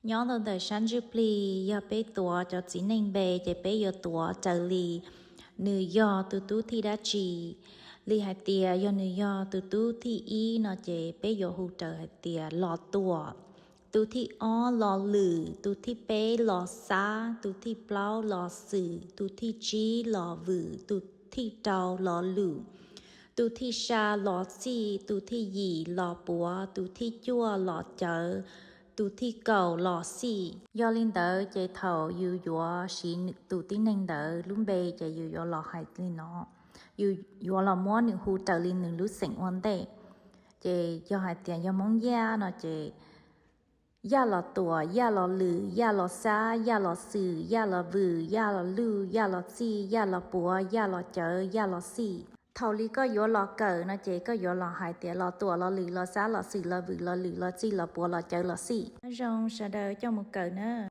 Nyob rau ntawm sab ntsuj plig, yog peb tuav cov txiv neej npe ces peb yuav tuav raws li nws yog tus tub thij dab tsi. Li hais tias yog nws yog tus tub thij ib no ces peb yuav hu raws hais tias Los Tuam, tus thij ob Los Lwm, tus thij peb Los Xab, tus thij plaub Los Xwm, tus thij tsib Los Vwm, tus thij rau Los Lwm, tus thij xya Los Xij, tus thij yim Los Puav, tus thij cuaj Los Cawv, tus thij kaum Los Xij. Yog li ntawd ces thaum yus yuav siv tus tib neeg ntawd lub npe ces yus yuav los hais li no, yus yuav los muab nws hu raws li nws lub xeem ua ntej. Ces yog hais tias yog Hmoob Yaj no ces Yaj Los Tuam, Yaj Los Lwm, Yaj Los Xab, Yaj Los Xwm, Yaj Los Vwm, Yaj Los Luj, Yaj Los Txij, Yaj Los Puav, Yaj Los Cawv, Yaj Los Xij. Thaum li koj yuav los kawm no ces koj yuav los hais tias Los Tuam, Los Lwm, Los Xab, Los Xwm, Los Vwm, Los Lwm, Los Txij, Los Puav, Los Cawv, Los Xij. Nyob zoo sawv daws coj mus kawm na.